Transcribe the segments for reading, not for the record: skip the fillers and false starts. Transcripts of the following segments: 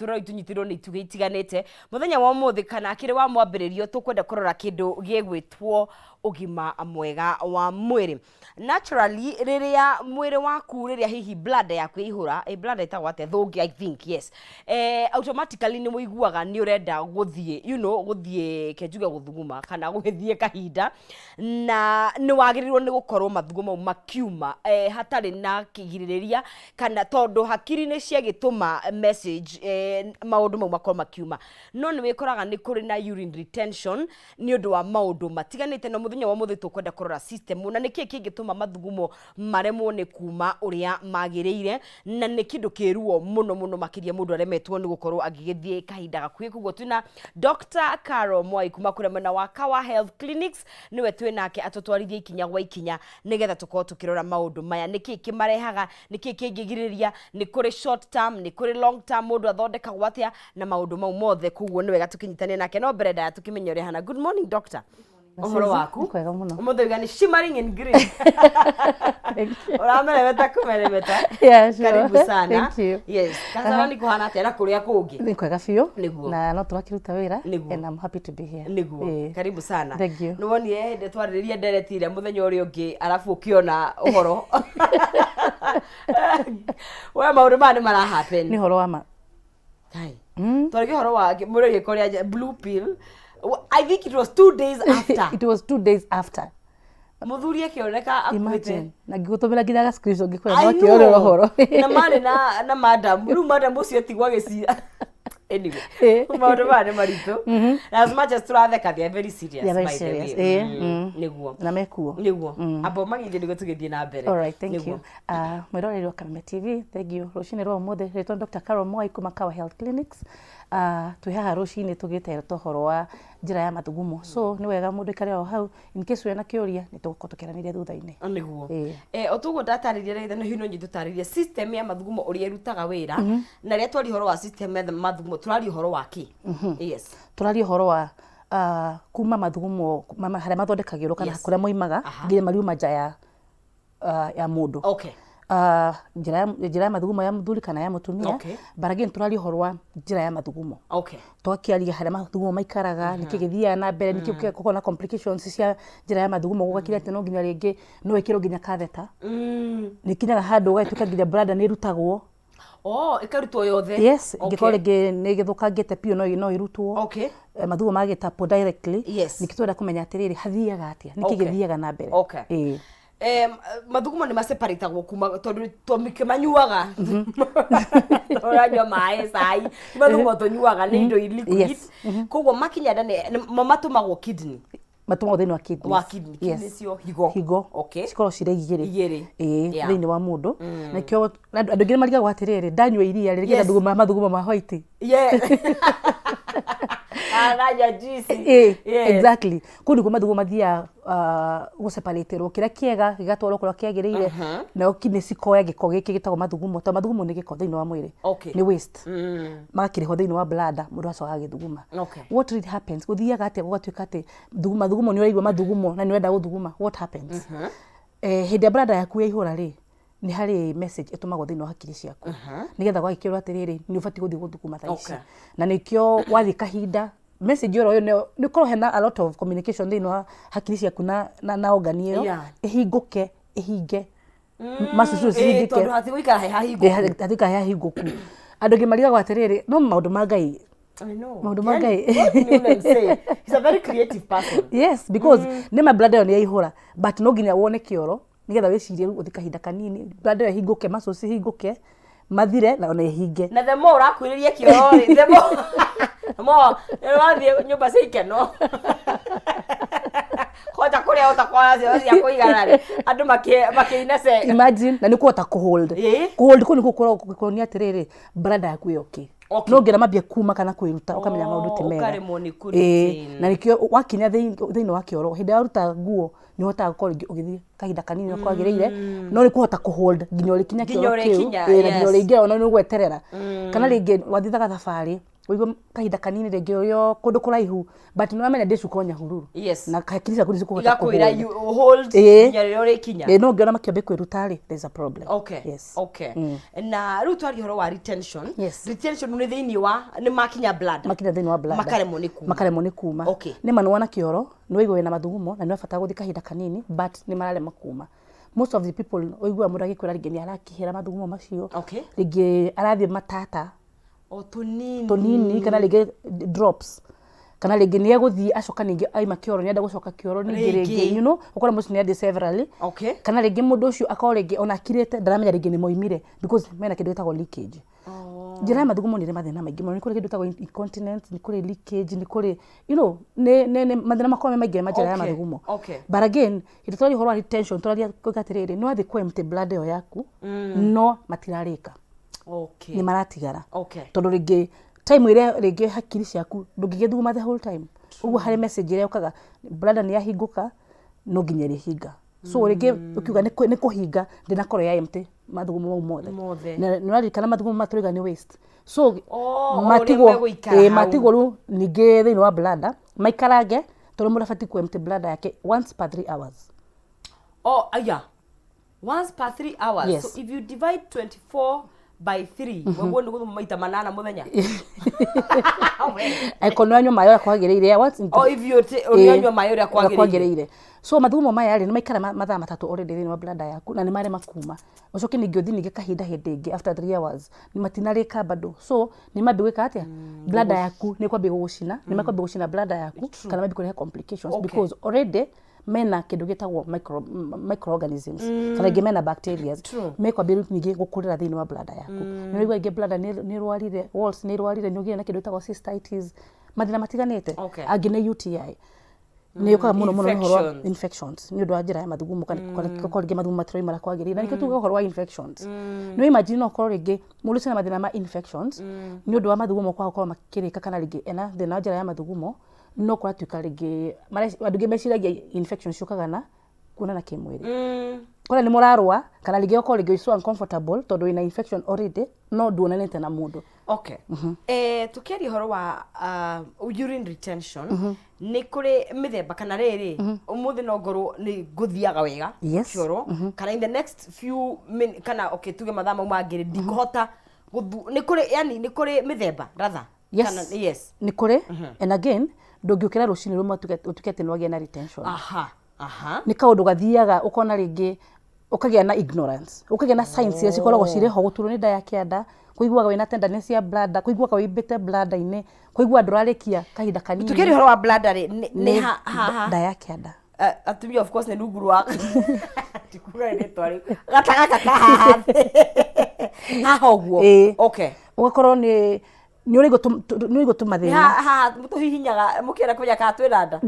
Mũtũrĩre witũ ũnyitĩrĩirwo nĩ itugĩ itiganĩte. Mũthenya wa ũmũthĩ kana akĩrĩ wa mwambĩrĩrio tũkwenda kũrora kĩndũ gĩgwĩtwo ũgima mwega wa mwĩrĩ. Naturally rĩrĩa mwĩrĩ waku rĩrĩa hihi bladder yaku yaihũra, ĩ bladder ĩtagwo atĩa? Thũngĩ I think, yes. Automatically nĩ ũiguaga nĩ ũrenda gũthiĩ, gũthiĩ ke njuge gũthuguma kana gũgĩthiĩ kahinda, na nĩ wagĩrĩirwo nĩ gũkorwo mathugumo mau makiuma hatarĩ na kĩgirĩrĩria kana tondũ hakiri nĩ ciagĩtũma message maũndũ mau makorwo makiuma. No nĩ wĩkoraga nĩ kũrĩ na urine retention nĩ ũndũ wa maũndũ matiganĩte, na mũthenya wa ũmũthĩ tũkwenda kũrora system na nĩkĩ kĩngĩtũma mathugumo maremwo nĩ kuma ũrĩa magĩrĩire, na nĩ kĩndũ kĩ ruo mũno mũno makĩria mũndũ aremetwo nĩ gũkorwo agĩgĩthiĩ kahinda gakuhĩ. Koguo twĩna Dr. Carol Mwai kuma kũrĩa mwena wa Kawa Health Clinics, nĩwe twĩ nake atũtwarithie ikinya gwa ikinya nĩgetha tũkorwo tũkĩrora maũndũ maya, nĩkĩ kĩmarehaga, nĩkĩ kĩngĩgirĩrĩria, nĩ kũrĩ short term, nĩ kũrĩ long term, mũndũ athondekagwo atĩa na maũndũ mau mothe. Koguo nĩ wega tũkĩnyitane nake, no mbere ndaya tũkĩmenye ũrĩa hana. Good morning, doctor. Ũhoro waku? Nĩ kwega mũno. Ũmũthĩ uga nĩ shimmering in green. Ũrameremeta kũmeremeta. Yeah, sure. Karibu sana. Thank you. Yes. Kasarani kũhana atĩa na kũrĩa kũngĩ? Nĩ kwega biũ. Nĩguo. Na no tũrakĩruta wĩra. Nĩguo. And I'm happy to be here. Nĩguo. Karibu sana. Thank you. Nĩ wonire hĩndĩ twarĩrĩria ndereti ĩrĩa mũthenya ũrĩa ũngĩ arabu ũkĩona ũhoro. We maũndũ maya nĩ mara happen. Nĩ ũhoro wa ma. Hai. Twarĩkia ũhoro wa mũrĩ gĩko rĩa blue pill. I think it was 2 days after. It was 2 days after. Mũthuri akĩoneka akuĩte. Imagine. Na ngĩgũtũmĩra nginya ga screenshot ngĩkwĩra I no kĩorĩra know. ũhoro. Na marĩ na madam, rĩu madam ũcio atigwo agĩcira. Anyway, maũndũ maya nĩ maritũ, na as much as tũratheka, they are very serious. They are very by the serious. way. Nĩguo. Na mekuo. Nĩguo, amba ũmageithie nĩguo tũgĩthiĩ na mbere. All right, thank Nĩguo. you. Mwĩroreri wa Kameme TV, thank you. Rũcinĩ rwa ũmũthĩ, rĩtwa Dr. Carol Mwai kuma Kawa Health Clinics. Twĩ haha rũcinĩ tũgĩtereta ũhoro wa njĩra ya mathugumo. So, nĩ wega mũndũ aikare o hau, in case wĩna kĩũria, nĩ tũgũkorwo tũkĩaranĩria thutha-inĩ. Nĩguo. Ĩĩ. O toguo ndatarĩria rĩrĩa no hino nyitũtarĩrie system ya mathugumo ũrĩa ĩrutaga wĩra, na rĩrĩa twaria ũhoro wa system ya mathugumo tũraria ũhoro wa kĩ? Yes. Tũraria ũhoro wa kuma mathugumo harĩa mathondekagĩrwo kana kũrĩa moimaga nginya mariuma nja ya mũndũ. Njĩra ya mathugumo ya mũthuri kana ya mũtumia. But again tũraria ũhoro wa njĩra ya mathugumo. Twakĩaria harĩa mathugumo maikaraga, nĩkĩ gĩthiaga na mbere, nĩkĩ gũkoragwo na complications cia njĩra ya mathugumo, gũgakinya atĩ no nginya rĩngĩ no ĩkĩrwo nginya catheter. Nĩ ikinyaga handũ ũgagĩtuĩka nginya bladder nĩ ĩrutagwo. Oh, ĩkarutwo yothe? Yes, ĩngĩkorwo rĩngĩ nĩ ĩgĩthũkangĩte biũ no ĩrutwo. Mathugumo magĩtapwo directly. Nĩkĩo tũrenda kũmenya atĩrĩrĩ, hathiaga atĩa, nĩkĩ gĩthiaga na mbere. Ĩĩ. Mathugumo nĩ maseparatagwo kuma tondũ tũkĩmanyuaga, ũranyua maĩ, cai, ti mathugumo tũnyuaga, nĩ indo liquid. Koguo makinya nda mo matũmagwo kidney? Matũmagwo thĩinĩ wa kidneys. Wa kidney. Kidney cio higo. Higo. Cikoragwo cirĩ igĩrĩ. Igĩrĩ. Ĩĩ, thĩinĩ wa mũndũ. Nakĩo andũ aingĩ nĩ marigagwo atĩrĩrĩ, ndanyua iria rĩ, nĩgetha mathugumo ma white. Aranyua juice. Ĩĩ, exactly. Kũu nĩkuo mathugumo mathiaga gũseparatĩrwo, kĩrĩa kĩega gĩgatwarwo kũrĩa kĩagĩrĩire, nayo kidney cikoya gĩko gĩkĩ gĩtagwo mathugumo, tondũ mathugumo nĩ gĩko thĩinĩ wa mwĩrĩ. Nĩ waste. Magakĩrĩhwo thĩinĩ wa bladder, mũndũ agacoka agagĩthuguma. What really happens, gũthiaga atĩa gũgatuĩka atĩ mathugumo nĩ ũraigua mathugumo na nĩ ũrenda gũthuguma? What happens? Hĩndĩ ĩrĩa bladder yaku yaihũra rĩ, nĩ harĩ message ĩtũmagwo thĩinĩ wa hakiri ciaku nĩgetha gwagĩkĩrwo atĩrĩrĩ, nĩ ũbatiĩ gũthiĩ gũthuguma thaa ici. Na nĩkĩo wathiĩ kahinda message ĩyo ĩyo nĩ ũkorwo hena a lot of communication thĩinĩ wa hakiri ciaku na organ ĩyo ĩhingũke ĩhinge macucu cihingĩke. Tondũ hatigũikara he hahingũku. Hatigũikara he hahingũku. Andũ aingĩ marigagwo atĩrĩrĩ, no maũndũ ma Ngai. I know. Maũndũ ma Yani, Ngai. God knew and say, he's a very creative person. Yes, because nĩ ma bladder ĩyo nĩ yaihũra, but no nginya wone kĩoro nĩgetha wĩcirie rĩu ũthiĩ kahinda kanini, bladder ĩyo ĩhingũke, muscles cihingũke, mathire na ona ĩhinge. Na the more ũrakuhĩrĩria kĩoro rĩ, the more wathiĩ nyũmba cia ikeno hota kũrĩa ũtakoragwo cioro cia kũigana rĩ, andũ makĩina ce. Imagine, na nĩ kũhota kũhold. Kũhold kũu nĩ gũkoragwo gũkĩkuonia atĩrĩrĩ, bladder yaku ĩ okay. No ũngĩona mambia kuma kana kwĩruta, ũkamenya maũndũ ti mega. Ũkaremwo nĩ kũ-retain. Na nĩkĩo wakinya thĩinĩ wa kĩoro, hĩndĩ ĩrĩa waruta nguo nĩ ũhotaga gũkorwo rĩngĩ ũgĩthiĩ kahinda kanini ũrĩa kwagĩrĩire, no nĩ kũhota kũhold nginya ũrĩkinya Nginya kĩoro kĩu. ũrĩkinya, Ĩĩ, na nginya ũrĩingĩra, ona nĩ ũgweterera. Kana rĩngĩ wathiĩ thabarĩ. Ũigue kahinda kanini rĩngĩ ũrĩ o kũndũ kũraihu, but nĩ wamenya ndĩ cuka o Nyahururu. Na hakiri ciaku nĩ cikũhota Igakwĩra kũhold. you hold nginya rĩrĩa ũrĩkinya. Ĩĩ, no ũngĩona makĩambia kwĩruta rĩ, there's a problem. Yes. Na rĩu twaria ũhoro wa retention. Yes. Retention nĩ thĩinĩ wa nĩ makinya bladder. Makinya thĩinĩ wa bladder. Makaremwo nĩ kuma. Makaremwo nĩ kuma. Nĩ ma nĩ wona kĩoro, nĩ waigua wĩna mathugumo na nĩ wabatara gũthiĩ kahinda kanini, but nĩ mararema kuma. Most of the people ũiguaga mũndũ agĩkwĩra rĩngĩ nĩ arakĩhĩra mathugumo macio. Rĩngĩ arathiĩ matata. O tũnini. Tũnini kana rĩngĩ drops. Kana rĩngĩ nĩ egũthiĩ acoka ningĩ aima kĩoro nĩ enda gũcoka kĩoro ningĩ Rĩngĩ. rĩngĩ, you know, ũkora mũndũ ũcio nĩ athiĩ severally. Kana rĩngĩ mũndũ ũcio akorwo rĩngĩ ona akirĩte ndaramenya rĩngĩ nĩ moimire because mena kĩndũ gĩtagwo leakage. Njĩra ya mathugumo nĩ ĩrĩ mathĩna maingĩ mũno, nĩ kũrĩ kĩndũ gĩtagwo incontinence, nĩ kũrĩ leakage, nĩ kũrĩ, you know, nĩ nĩ nĩ mathĩna makoragwo me maingĩ ma njĩra ya mathugumo. But again, hĩndĩ tũraria ũhoro wa retention, tũraria kuga atĩrĩrĩ, nĩ wathiĩ kũ empty bladder ĩyo yaku, no matirarĩka. Nĩ maratigara. Tondũ rĩngĩ time ĩrĩa rĩngĩ hakiri ciaku ndũngĩgĩthuguma the whole time. Ũguo harĩ message ĩrĩa yũkaga bladder nĩ yahingũka, no nginya ĩrĩhinga. So rĩngĩ ũkiuga nĩ kũhinga ndĩnakorwo ya empty mathugumo mau mothe. Mothe. Na nĩ ũraririkana mathugumo maya tũrauga nĩ waste. So Oh, matigwo, ũrĩa megũikara ĩĩ, hau. matigwo rĩu ningĩ thĩinĩ wa bladder maikarange tondũ mũndũ abatiĩ kũ empty bladder yake once per 3 hours. Oh, aya. Once per 3 hours. Yes. So if you divide 24 by 3, wewe nĩ gũthoma maita manana mũthenya. Angĩkorwo nĩ wanyua maĩ ũrĩa kwagĩrĩire, once in Oh, if you ũrĩanyua maĩ ũrĩa kwagĩrĩire. Kwagĩrĩire. So mathugumo maya rĩ, nĩ maikara mathaa matatũ already thĩinĩ wa bladder yaku na nĩ marema kuma. Ũcoke ningĩ ũthiĩ ningĩ kahinda hĩndĩ ĩngĩ after 3 hours, matinarĩka bado. So nĩ mambia gwĩka atĩa? Bladder yaku nĩ ĩkwambia gũgũcina, nĩ mekwambia gũcina bladder yaku kana mambie kũrehe complications because already mena kĩndũ gĩtagwo microorganisms kana ingĩ mena bacteria mekwambia rĩu ningĩ gũkũrĩra thĩinĩ wa bladder yaku. Nĩ ũraigua ingĩ bladder nĩ ĩrwarire, walls nĩ ĩrwarire, nĩ ũgĩire na kĩndũ gĩtagwo cystitis, mathĩna matiganĩte. Angĩ nĩ UTI. Nĩ yũkaga mũno mũno nĩ ũhoro wa Infections. infections nĩ ũndũ wa njĩra ya mathugumo kana korwo rĩngĩ mathugumo matirauma ũrĩa kwagĩrĩire. Na nĩkĩo tugaga ũhoro wa infections. Nĩ imagine no ũkorwo rĩngĩ mũndũ ũcio ena mathĩna ma infections nĩ ũndũ wa mathugumo kwaga gũkorwo makĩrĩka kana rĩngĩ ena thĩna wa njĩra ya mathugumo, no kũratuĩka rĩngĩ andũ aingĩ meciragia infections ciũkaga na kuonana kĩmwĩrĩ. Kũrĩa nĩ mũrarũa kana rĩngĩ ũkorwo rĩngĩ so uncomfortable tondũ wĩna infection already no nduonanĩte na mũndũ. Tũkĩaria ũhoro wa urine retention, nĩ kũrĩ mĩthemba kana rĩrĩ, ũmũthĩ no ngorwo nĩ ngũthiaga wega kĩoro, kana in the next few kana okay, tuge mathaa mau mangĩ rĩ, ndikũhota gũthu-, nĩ kũrĩ, yani nĩ kũrĩ mĩthemba rather. Yes. Kana, yes. Nĩ kũrĩ. And again, ndũngĩũkĩra rũcinĩ rũmwe ũtuĩke atĩ nĩ wagĩa na retention. Aha. Aha. Nĩ kaũndũ gathiaga ũkona rĩngĩ ũkagĩa na ignorance, ũkagĩa na signs iria cikoragwo cirĩ ho, gũturwo nĩ nda ya kĩanda, kũiguaga wĩna tenderness ya bladder, kũiguaga wĩimbĩte bladder-inĩ, kũigua ndũrarĩkia kahinda kanini. Tukĩaria ũhoro wa bladder rĩ, nĩ ha ha nda ya kĩanda. Atumia of course nĩ rungu rwa tikuga rĩtwa rĩu gata gaka ka haha haha ũguo. Ĩĩ. Okay. Ũgakorwo nĩ ũraigua nĩ ũraigua tũmathĩna. Ha ha tũhihinyaga mũkĩenda kũmenya kana twĩna nda.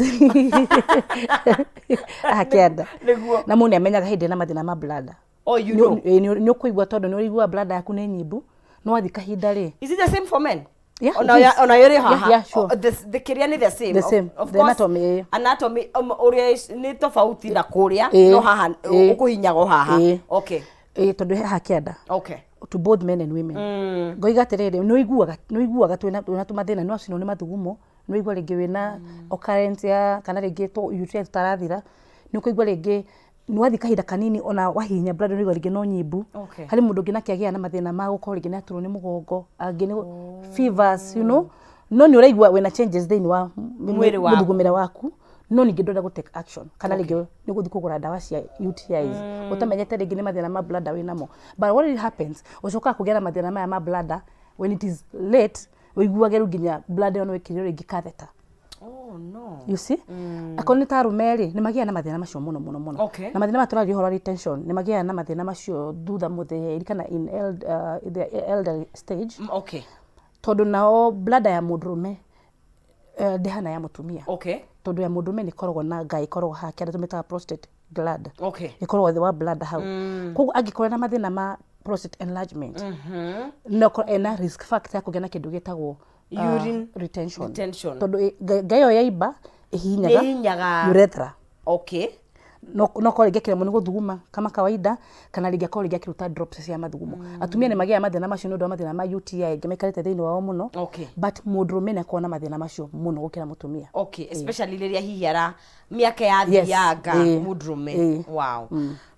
Haha kĩanda. Nĩguo. Na mũndũ nĩ amenyaga hĩndĩ ĩna mathĩna ma bladder. Oh, you know. Nĩ ũkũigua tondũ nĩ ũraigua bladder yaku nĩ nyimbu, no wathiĩ kahinda rĩ. Is it the same for men? Yeah, Ona it ya is. ona yũrĩ haha. Yeah, sure. Oh, the kĩrĩa nĩ the same. The same. Of The course, anatomy, ĩĩ. Anatomy, ũrĩa nĩ tofauti na kũrĩa, no haha ũkũhinyagwo haha. Ĩĩ. Okay. Ĩĩ, tondũ haha kĩanda. Okay. To both men and women. Ngoiga atĩrĩrĩ, nĩ ũiguaga twĩna tũmathĩna, nĩ wacinwo nĩ mathugumo, nĩ waigua rĩngĩ wĩna occurrence ya, kana rĩngĩ UTI tũtarathira, nĩ ũkũigua rĩngĩ nĩ wathiĩ kahinda kanini ona wahihinya bladder nĩ ũraigua rĩngĩ no nyimbu. Okay. Harĩ mũndũ ũngĩ nake agĩaga na mathĩna ma gũkorwo rĩngĩ nĩ aturwo nĩ mũgongo, angĩ nĩ fevers, you know, no nĩ ũraigua wĩna changes thĩinĩ wa Mwĩrĩ waku. mũthugumĩre waku, no ningĩ ndũrenda gũ take action kana rĩngĩ nĩ gũthiĩ kũgũra ndawa cia UTIs ũtamenyete rĩngĩ nĩ mathĩna ma bladder wĩnamo. But what really happens, ũcokaga kũgĩa na mathĩna maya ma bladder when it is late, ũiguage rĩu nginya bladder ĩyo no ĩkĩrio rĩngĩ catheter. Oh no. You see? Akorwo nĩ ta arũme rĩ, nĩ magĩaga na mathĩna macio mũno mũno mũno. Okay. Na mathĩna maya tũraria ũhoro wa retention, nĩ magĩaga na mathĩna macio thutha mũtheri kana in the elderly stage. Okay. Tondũ nao bladder ya mũndũrũme ndĩhana ya mũtumia. Okay. Tondũ ya mũndũrũme nĩ ĩkoragwo na ngai ĩkoragwo haha kĩanda tũmĩtaga prostate gland. Okay. Ĩkoragwo thĩ wa bladder hau. Koguo angĩkorwo na mathĩna ma prostate enlargement, no akorwo ena risk factor ya kũgĩa na kĩndũ gĩtagwo Urine retention. retention. Tondũ ngai ĩyo yaimba ĩhihinyaga Ĩhihinyaga urethra. Okay. No korwo rĩngĩ akĩremwo nĩ gũthuguma kama kawaida, kana rĩngĩ akorwo rĩngĩ akĩruta drops cia mathugumo. Atumia nĩ magĩaga mathĩna macio nĩ ũndũ wa mathĩna ma UTI, angĩ maikarĩte thĩinĩ wao mũno. But mũndũrũme nĩ akoragwo na mathĩna macio mũno gũkĩra mũtumia. Okay, especially rĩrĩa hihi ara mĩaka yathianga mũndũrũme. Wow.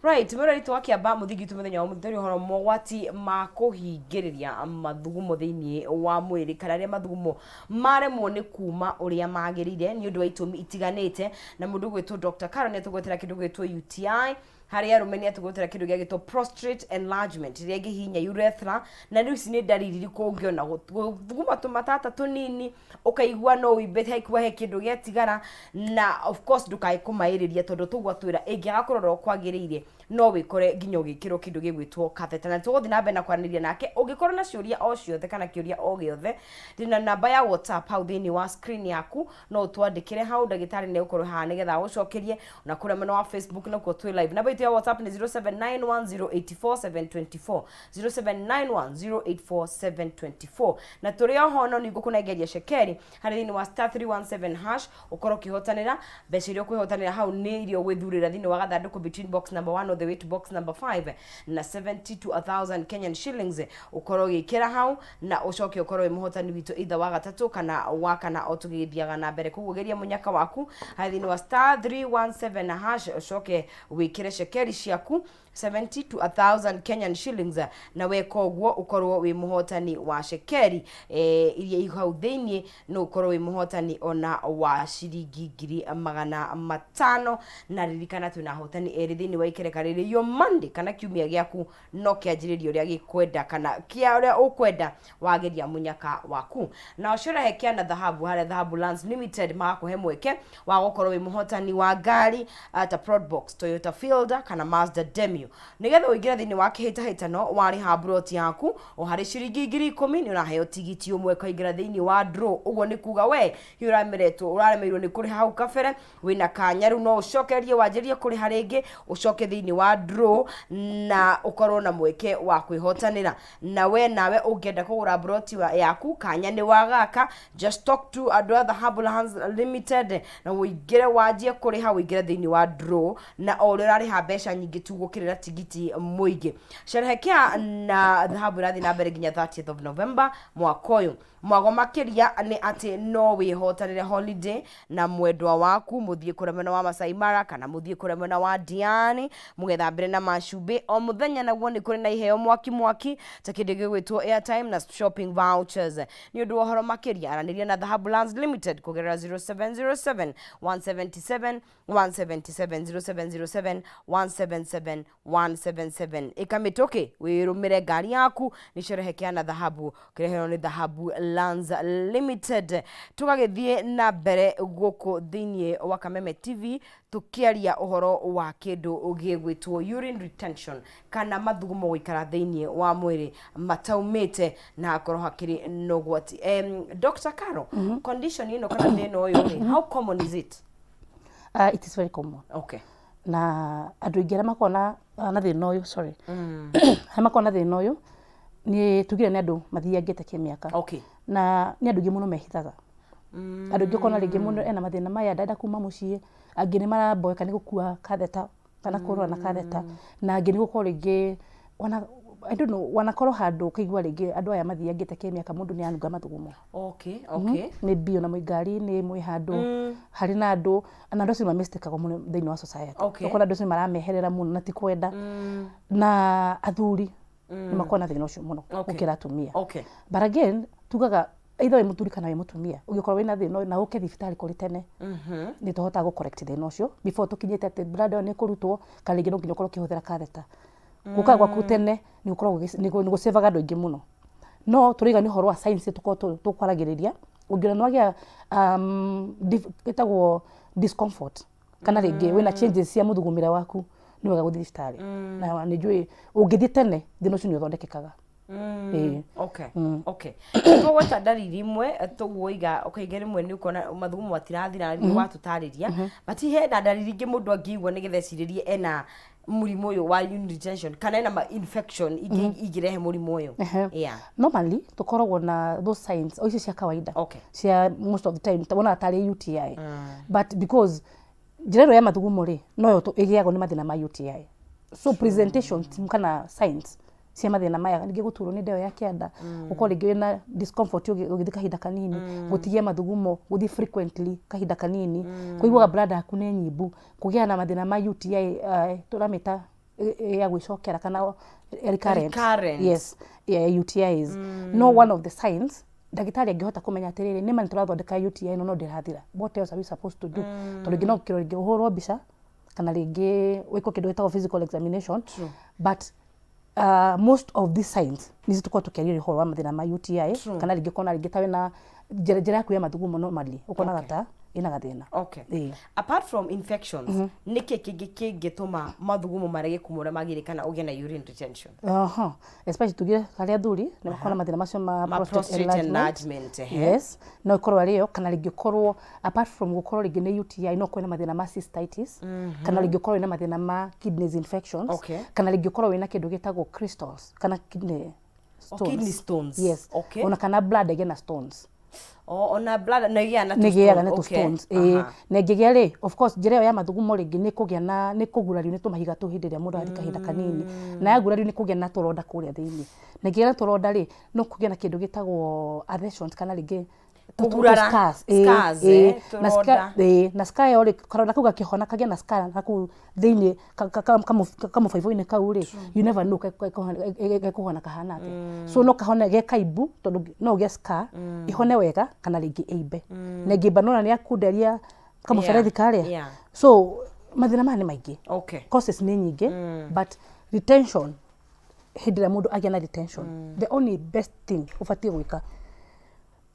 Right, mwĩrori witũ wa Kĩamba mũthingi witũ mũthenya wa ũmũthĩ tũrĩ ũhoro mogwati ma kũhingĩrĩria mathugumo thĩinĩ wa mwĩrĩ, kana rĩrĩa mathugumo maremwo nĩ kuma ũrĩa magĩrĩire nĩ ũndũ wa itũmi itiganĩte. Na mũndũ ũgwĩtwo Dr. Carol nĩ atũgwetera kĩndũ gĩgwĩtwo UTI, harĩ arũme nĩ atũgwetera kĩndũ gĩagĩtwo prostate enlargement ĩrĩa ĩngĩhihinya urethra. Na rĩu ici nĩ ndariri irĩkũ ũngĩona? Gũthuguma tũmatata tũnini, ũkaigua no ũimbe, haikuwa he kĩndũ gĩatigara. Na of course ndũkae kũmaĩrĩria, tondũ tũguo atwĩra ĩngĩaga kũrorwo kwagĩrĩire no wĩkore nginya ũgĩkĩrwo kĩndũ gĩgwĩtwo catheter. Na tũgũthiĩ na mbere na kwaranĩria nake. Ũngĩkorwo na ciũria o ciothe kana kĩũria o gĩothe, ndĩna namba ya WhatsApp hau thĩinĩ wa screen yaku, no ũtwandĩkĩre hau, ndagĩtarĩ nĩ egũkorwo haha nĩgetha agũcokerie. Na kũrĩa mwena wa Facebook nakuo twĩ live. Namba itũ ya WhatsApp nĩ 0791084724, 0791084724. Na tũrĩ oho no nĩngũkũnengeria cekeri harĩ thĩinĩ wa *317#, ũkorwo ũkĩhotanĩra mbeca iria ũkwĩhotanĩra hau nĩ iria ũgwĩthurĩra thĩinĩ wa gathandũkũ between box number 1 all the way to box number 5, na 70 to 1000 Kenyan shillings ũkorwo ũgĩkĩra hau, na ũcoke ũkorwo wĩ mũhotani witũ either wa gatatũ kana wa kana o tũgĩthiaga na mbere. Koguo geria mũnyaka waku harĩ thĩinĩ wa *317#, ũcoke wĩkĩre cekeri ciaku 70 to 1000 Kenyan shillings, na weka ũguo ũkorwo wĩ mũhotani wa cekeri iria i hau thĩinĩ, no ũkorwo wĩ mũhotani ona wa ciringi 500,000. Na ririkana twĩna ahotani erĩ thĩinĩ wa ikereka rĩrĩ. Yo Monday kana kiumia gĩaku no kĩanjĩrĩrie ũrĩa gĩkwenda kana kĩa ũrĩa ũkwenda wageria mũnyaka waku. Na ũcorehe na Dhahabu harĩa Dhahabu Lands Limited magakũhe mweke wa gũkorwo wĩ mũhotani wa ngari ta Probox, Toyota Fielder kana Mazda Demio. Nĩgetha ũingĩre thĩinĩ wa kĩhĩtahĩtano, warĩha mburoti yaku o harĩ ciringi 10,000, nĩ ũraheo tigiti ũmwe ũkaingĩra thĩinĩ wa draw. Ũguo nĩ kuga we hihi ũrameretwo ũraremeirwo nĩ kũrĩha hau kabere, wĩna kanya rĩu no ũcokererie wanjĩrĩrie kũrĩha rĩngĩ, ũcoke thĩinĩ wa draw na ũkorwo na mweke wa kwĩhotanĩra. Na we nawe ũngĩenda kũgũra mburoti yaku, kanya nĩ wagaka. Just talk to andũ a Dhahabu Lands Limited na ũingĩre wanjie kũrĩha, ũingĩre thĩinĩ wa draw, na o ũrĩa ũrarĩha mbeca nyingĩ tu gũkĩrĩra tigiti mũingĩ. Sherehekea na Dhahabu ĩrathiĩ na mbere nginya 30th of November mwaka ũyũ. Mwago makĩria nĩ atĩ no wĩhotanĩre holiday na mwendwa waku, mũthiĩ kũrĩa mwena wa Masai Mara kana mũthiĩ kũrĩa mwena wa Diani mũgethambĩre na macumbĩ. O mũthenya naguo nĩ kũrĩ na iheo mwaki mwaki ta kĩndũ gĩgwĩtwo airtime na shopping vouchers. Nĩ ũndũ wa ũhoro makĩria, aranĩria na Dhahabu Lands Limited kũgerera 0707 177 177, 0707 177 177. Ĩka mĩtũkĩ wĩrũmĩre ngari yaku nĩ sherehekea na Dhahabu, kĩreherwo nĩ Dhahabu Lands Limited. Tũgagĩthiĩ na mbere gũkũ thĩinĩ wa Kameme TV tũkĩaria ũhoro wa kĩndũ gĩgwĩtwo urine retention, kana mathugumo gũikara thĩinĩ wa mwĩrĩ mataumĩte na hakorwo hakĩrĩ na ũgwati. Dr. Caro, condition ĩno kana thĩna ũyũ rĩ, how common is it? It is very common. Na andũ aingĩ arĩa makoragwo na thĩna ũyũ, sorry, arĩa makoragwo na thĩna ũyũ nĩ tugire nĩ andũ mathiangĩte kĩmĩaka. Na nĩ andũ aingĩ mũno mehithaga. Andũ aingĩ ũkona rĩngĩ mũndũ ena mathĩna maya ndarenda kuma mũciĩ, angĩ nĩ maramboeka nĩ gũkua katheta kana kũrora na katheta, na angĩ nĩ gũkorwo rĩngĩ ona, I don't know, wanakorwo handũ ũkaigua rĩngĩ andũ aya mathiangĩte kĩmĩaka, mũndũ nĩ anunga mathugumo. Maybe ona mwĩ ngari-inĩ, mwĩ handũ harĩ na andũ, na andũ acio nĩ mamĩstakagwo mũno thĩinĩ wa society. Ũkona andũ acio nĩ marameherera mũno na ti kwenda. Na athuri nĩ makoragwo na thĩna ũcio mũno gũkĩra atumia. But again, tugaga either wĩ mũthuri kana wĩ mũtumia, ũngĩkorwo wĩna thĩna ũyũ na ũke thibitarĩ kũrĩ tene, nĩ tũhotaga gũ correct thĩna ũcio before tũkinyĩte atĩ bladder ĩyo nĩ ĩkũrutwo kana rĩngĩ no nginya ũkorwo ũkĩhũthĩra catheter. Gũka gwaku tene nĩ gũkoragwo nĩ gũcĩvaga andũ aingĩ mũno. No tũraiga nĩ ũhoro wa science tũkoragwo tũkwaragĩrĩria, ũngĩona nĩ wagĩa ĩtagwo discomfort kana rĩngĩ wĩna changes cia mũthugumĩre waku, nĩ wega gũthiĩ thibitarĩ. Na nĩ njũĩ ũngĩthiĩ tene thĩna ũcio nĩ ũthondekekaga. Ĩĩ. Okay, twagweta ndariri imwe tũguo iga ũkaigua rĩmwe nĩ ũkona mathugumo matirathira, nĩ watũtarĩria, but hena ndariri ingĩ mũndũ angĩigua nĩgetha ecirĩrie ena mũrimũ ũyũ wa urine retention kana ena ma infection ingĩ ingĩrehe mũrimũ ũyũ? Normally tũkoragwo na those signs o icio cia kawaida cia most of the time wonaga tarĩ UTI, but because Njĩra ĩno ya mathugumo rĩ, noyo ĩgĩagwo nĩ mathĩna ma UTI. So presentations kana signs cia mathĩna maya, rĩngĩ gũturwo nĩ ndeo ya kĩanda, gũkorwo rĩngĩ wĩna discomfort ũgĩthiĩ kahinda kanini, gũtigia mathugumo, gũthiĩ frequently kahinda kanini, kũiguaga bladder yaku nĩ nyimbu, kũgĩa na mathĩna ma UTI, tũramĩta ya gwĩcokera kana recurrent. Recurrent. Yes, yeah, UTIs. No one of the signs ndagĩtarĩ angĩhota kũmenya atĩrĩrĩ, nĩma nĩ tũrathondeka UTI ĩno no ndĩrathira, what else are we supposed to do? Tondũ rĩngĩ no kĩro rĩngĩ ũhũrwo mbica kana rĩngĩ wĩkwo kĩndũ gĩtagwo physical examination. But most of these signs nĩcio tũkorwo tũkĩaria ũhoro wa mathĩna ma UTI. Kana rĩngĩ ũkona rĩngĩ ta wĩna njĩra yaku ya mathugumo, normally ũkonaga ta ĩna gathĩna. Ĩĩ. Apart from infections, nĩkĩ kĩngĩ kĩngĩtũma mathugumo marege kuma ũrĩa magĩrĩire kana ũgĩe na urine retention? Aha. Especially tugire harĩ athuri nĩ makoragwo na mathĩna macio ma ma prostate prostate enlargement. Enlargement, ehe. Yes, no ĩkorwo arĩ yo, kana rĩngĩ ũkorwo apart from gũkorwo rĩngĩ nĩ UTI, no ũkorwo na mathĩna ma cystitis, kana rĩngĩ ũkorwo wĩna mathĩna ma kidneys infections, kana rĩngĩ ũkorwo wĩna kĩndũ gĩtagwo crystals kana kidney Oh, stones. Kidney stones. Yes. Ona kana bladder ĩgĩe na stones. Oh, ona bladder no ĩgĩaga na nĩ gĩaga na tũ tũ stone. Stones, ĩĩ. Na ĩngĩgĩa rĩ, of course njĩra ĩyo ya mathugumo rĩngĩ nĩ kũgĩa na nĩ kũgurario nĩ tũmahiga tũu hĩndĩ ĩrĩa mũndũ arathiĩ kahinda kanini, na yagurario nĩ kũgĩa na tũronda kũrĩa thĩinĩ, na ĩngĩgĩa na tũronda rĩ, no kũgĩe na kĩndũ gĩtagwo adhesions kana rĩngĩ Kũgurara, scars, ĩĩ, scars, ĩĩ, na tũronda. Ĩĩ, na scar ĩyo rĩ, karonda kau gakĩhona kagĩa na scar nakũu thĩinĩ kamũbaibũ-inĩ kau rĩ, you never know gekũhona kahana atĩa. So no kahone ge kaimbu tondũ no ũgĩe scar ĩhone wega kana rĩngĩ ĩimbe, na ĩngĩimba nona nĩ yakunderia kamũberethi karĩa. So mathĩna maya nĩ maingĩ, causes nĩ nyingĩ, but retention, hĩndĩ ĩrĩa mũndũ agĩa na retention, the only best thing ũbatiĩ gwĩka,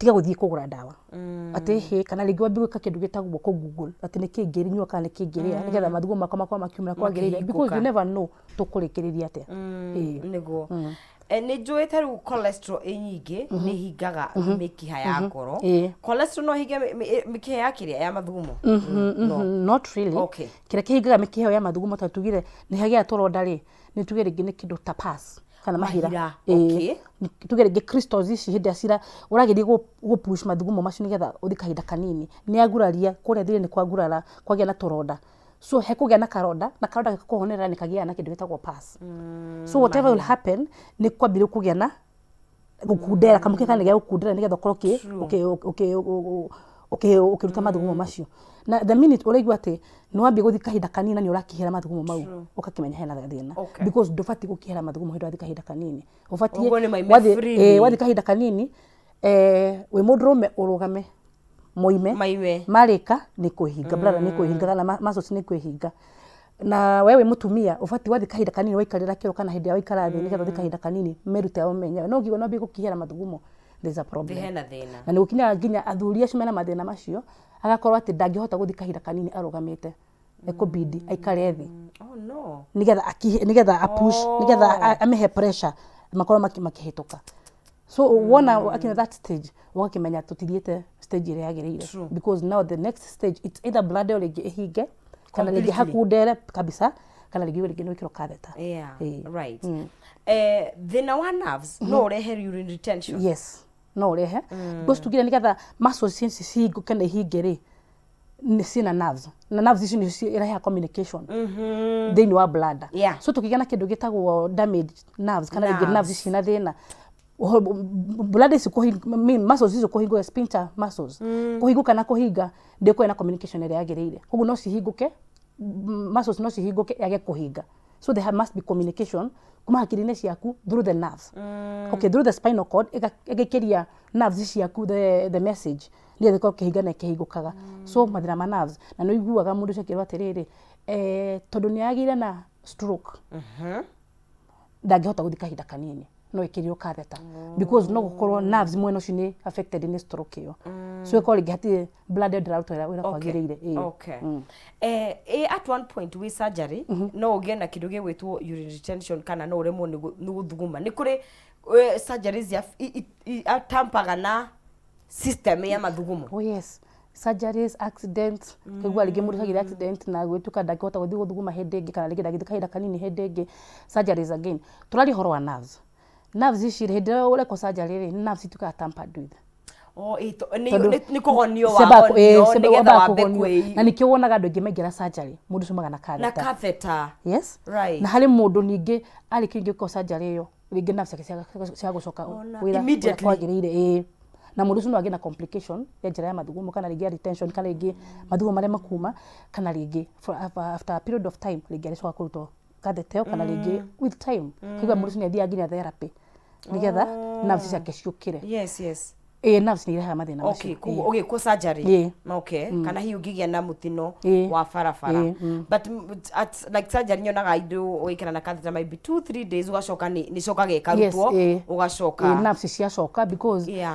tiga gũthiĩ kũgũra ndawa atĩ hĩ, kana rĩngĩ wambie gwĩka kĩndũ gĩtagwo kũ Google atĩ nĩ kĩ ngĩnyua kana nĩ kĩ ngĩrĩa nĩgetha mathugumo makwa makorwo makiumĩra kwagĩrĩire, because Makĩhingũka. You never know tũkũrĩkĩrĩria atĩa. Ĩĩ. Nĩguo. Nĩ njũĩ ta rĩu cholesterol ĩ nyingĩ nĩ hingaga mĩkiha ya ngoro. Cholesterol no hinge mĩkiha ya kĩrĩa ya mathugumo? No. Not really. Kĩrĩa kĩhingaga mĩkiha ĩyo ya mathugumo, ta tugire nĩ hagĩaga tũronda rĩ, nĩ tuge rĩngĩ nĩ kĩndũ ta pus kana mahira. Mahira, Ĩĩ. Tuge rĩngĩ crystals ici hĩndĩ ĩrĩa cira ũrageria gũ push mathugumo macio nĩgetha ũthiĩ kahinda kanini, nĩ aguraria kũrĩa thĩinĩ, nĩ kwagurara kwagĩa na tũronda, so hekũgĩa na karonda, na karonda kũhonerera nĩ kagĩaga na kĩndũ gĩtagwo pus. So whatever will happen nĩ kwambia rĩu kũgĩa na gũkundera kamũkĩra kana gĩa gũkundera nĩgetha ũkorwo ũkĩruta mathugumo macio. Na the minute ũraigua atĩ nĩ wambia gũthiĩ kahinda kanini na nĩ ũrakĩhera mathugumo mau, ũgakĩmenya hena gathĩna, because ndũbatiĩ gũkĩhera mathugumo hĩndĩ ũrathiĩ kahinda kanini. Ũbatiĩ Ũguo nĩ maime freely. Wathiĩ kahinda kanini, wĩ mũndũrũme ũrũgame moime. Maime. Marĩka nĩ kwĩhinga, bladder nĩ kwĩhinga kana muscles nĩ kwĩhinga. Na we wĩ mũtumia ũbatiĩ wathiĩ kahinda kanini waikarĩra kĩro kana hĩndĩ ĩrĩa waikara thĩ nĩgetha ũthiĩ kahinda kanini merute o menyewe, no ũngĩigua nĩwambia gũkĩhera mathugumo, there's a problem. Hena thĩna. Na nĩ gũkinyaga nginya athuri acio mena mathĩna macio, agakorwo atĩ ndangĩhota gũthiĩ kahinda kanini arũgamĩte, ekũbidi aikare thĩ Oh no. nĩgetha nĩgetha a push, nĩgetha amĩhe pressure makorwo makĩhĩtũka. So wona akinya that stage, ũgakĩmenya tũtithiĩte stage ĩrĩa yagĩrĩire, because now the next stage, it's either bladder ĩyo rĩngĩ ĩhinge kana rĩngĩ Completely. hakundere kabisa, kana rĩngĩ nĩ wĩkĩrwo catheter. Ĩĩ. Right. Thĩna wa nerves no ũrehe urine retention? Yes, no ũrehe, because tugire nĩgetha muscles ici cihingũke na ihinge rĩ, nĩ ciĩna nerves, na nerves icio nĩcio irehaga communication thĩinĩ wa bladder. So tũkĩgĩa na kĩndũ gĩtagwo damaged nerves kana rĩngĩ nerves ici na thĩna, bladder ici mean muscles icio kũhingũka, sphincter muscles kũhingũka na kũhinga, ndĩkorwo na communication ĩrĩa yagĩrĩire. Koguo no cihingũke, muscles no cihingũke yage kũhinga. So there must be communication kuma hakiri-inĩ ciaku through the nerves, okay, through the spinal cord, ĩgaikĩria nerves ciaku the message nĩgetha ĩkorwo ĩkĩhinga na ĩkĩhingũkaga. So mathĩna ma nerves, na nĩ ũiguaga mũndũ ũcio akĩrwo atĩrĩrĩ, tondũ nĩ agĩire na stroke, ndangĩhota gũthiĩ kahinda kanini, no ĩkĩrirwo catheter, because no gũkorwo nerves mwena ũcio nĩ affected nĩ stroke ĩyo. So ĩkorwo rĩngĩ hatirĩ blood ĩyo ndĩraruta wĩra kwagĩrĩire. Ĩĩ. Okay. At one point wĩ surgery no ũgĩe na kĩndũ gĩgwĩtwo urine retention kana no ũremwo nĩ gũthuguma? Nĩ kũrĩ surgeries ya atampaga na system ya mathugumo? Oh yes, surgeries, accidents, kaigua rĩngĩ mũndũ agire accident na gwĩtuĩka ndangĩhota gũthiĩ gũthuguma hĩndĩ ĩngĩ, kana rĩngĩ ndangĩthiĩ kahinda kanini hĩndĩ ĩngĩ. Surgeries again, tũraria ũhoro wa nerves. Nerves ici rĩ, hĩndĩ ĩrĩa ũrekwo surgery rĩ, nerves ituĩkaga tampered with. Oh, ĩ, nĩ Tondũ nĩ kũgonio ciambaga wagonio ciambaga nĩgetha wambe kũgonio. kwĩ Na nĩkĩo wonaga andũ aingĩ maingĩra surgery, mũndũ ũcio umaga na na catheter. Catheter. Yes. Right. Na harĩ mũndũ ningĩ arĩkia ningĩ gwĩkwo surgery ĩyo, rĩngĩ nerves ciake ciaga gũcoka Ona, wĩra ũrĩa immediately. kwagĩrĩire, ĩĩ. Na mũndũ ũcio no agĩe na complication ya njĩra ya mathugumo, kana rĩngĩ ya retention, kana rĩngĩ mathugumo marĩa makuma, kana rĩngĩ for after a period of time rĩngĩ arĩcoka kũrutwo catheter ĩyo, kana rĩngĩ with time kũigua mũndũ ũcio nĩ athiaga nginya therapy nĩgetha nerves ciake ciũkĩre. Ĩĩ, nerves nĩ irehaga mathĩna macio. Okay, koguo ũgĩkwo surgery. Okay, kana hihi ũngĩgĩa na mũtino wa barabara. But at like surgery nyonaga indo ũgĩkĩra na catheter maybe 2 3 days, ũgacoka nĩ cokaga ĩkarutwo. Ũgacoka. Ĩĩ, nerves ciacoka because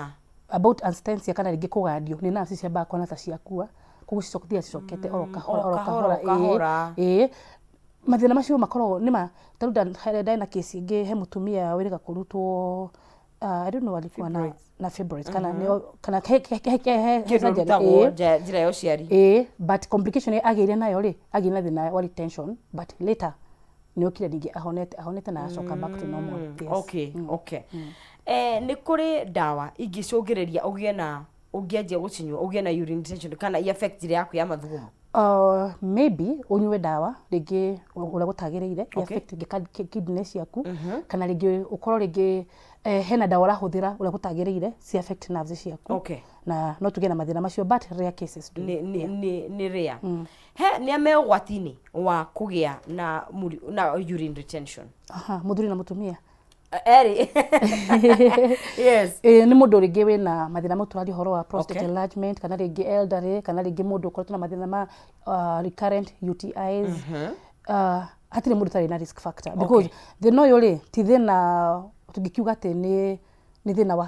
about anesthesia kana rĩngĩ kũgandio nĩ nerves ciambaga kuona ta ciakua, koguo cicokete cicokete oro kahora oro kahora, kahora. Kahora. Ĩĩ, mathĩna macio makoragwo nĩma. Ta rĩu ndarĩ na kesi ĩngĩ, he mũtumia wĩrĩga kũrutwo, I don't know, alikuwa na fibroids kana nĩo kana he Kĩndũ surgery, rutagwo njĩra ya ũciari. Ĩĩ, but complication ĩrĩa agĩire nayo rĩ, agĩire na thĩna wa retention, but later nĩ okire ningĩ ahonete na acoka back to normal, yes. Okay, nĩ kũrĩ ndawa ingĩcũngĩrĩria ũgĩe na, ũngĩanjia gũcinyua ũgĩe na urine retention kana i affect njĩra yaku ya mathugumo? Maybe ũnyue ndawa rĩngĩ ũrĩa gũtagĩrĩire, affect rĩngĩ kidney ciaku, kana rĩngĩ ũkorwo rĩngĩ hena ndawa ũrahũthĩra ũrĩa gũtagĩrĩire ci affect nerves ciaku. Na no tũgĩe na mathĩna macio, but rare cases do. Nĩ rare. He nĩ a me ũgwati-inĩ wa kũgĩa na urine retention? Aha, mũthuri na mũtumia? Erĩ, yes. Ĩĩ, nĩ mũndũ rĩngĩ wĩna mathĩna mau tũraria ũhoro wa prostate enlargement, kana rĩngĩ elderly, kana rĩngĩ mũndũ ũkoretwo na mathĩna ma recurrent UTIs. Hatirĩ mũndũ ũtarĩ na risk factor, because thĩna ũyũ rĩ, ti thĩna tũngĩkiuga atĩ nĩ thĩna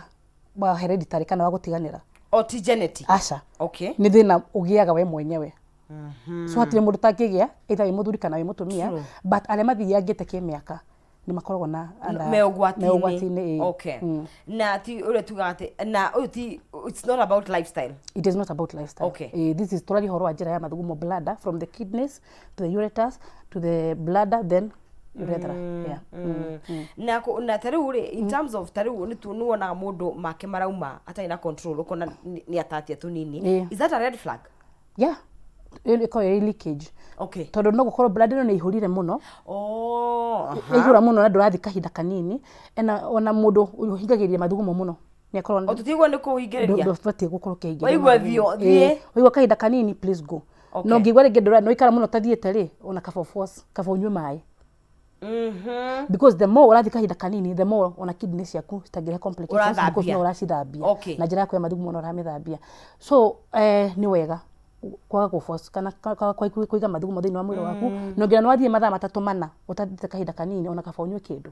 wa hereditary kana wa gũtiganĩra. O ti genetic? Aca. Nĩ thĩna ũgĩaga we mwenyewe, so hatirĩ mũndũ ũtangĩgĩa, either wĩ mũthuri kana wĩ mũtumia. But arĩa mathiangĩte kĩmĩaka nĩ makoragwo na me ũgwati-inĩ. Me ũgwati-inĩ, ĩĩ. Okay, na ti ũrĩa tugaga atĩ na ũyũ ti, it's not about lifestyle? It is not about lifestyle. This is tũraria ũhoro wa njĩra ya mathugumo, bladder, from the kidneys to the ureters to the bladder, then urethra, yeah. Na ta rĩu rĩ, in terms of ta rĩu nĩ wonaga mũndũ make marauma atarĩ na control, ũkona nĩ atatia tũnini. Is that a red flag? Yeah, ĩyo ĩkoragwo ĩrĩ leakage. Tondũ no gũkorwo bladder ĩno nĩ ĩihũrire mũno. Ĩihũra mũno na ndũrathiĩ kahinda kanini. Ena ona mũndũ ũhingagĩrĩria mathugumo mũno nĩ akorwo O tũtigwo nĩ kũhingĩrĩria. Ndũbatiĩ gũkorwo ũkĩhingĩrĩria Waigua mathugumo. thiĩ. Ĩĩ, waigua kahinda kanini, please go. No ũngĩigua rĩngĩ ndũra no ikara mũno ũtathiĩte rĩ, ona kaba force, kaba ũnyue maĩ, because the more ũrathiĩ kahinda kanini, the more ona kidney ciaku citangĩrehe complications, because Ũrathambia. no ũracithambia na njĩra yaku ya mathugumo no ũramĩthambia. So nĩ wega kwaga gũ force kana kwaga kũiga mathugumo thĩinĩ wa mwĩrĩ waku. Na ũngĩona nĩ wathiĩ mathaa 3 4 ũtathiĩte kahinda kanini, ona kaba ũnyue kĩndũ.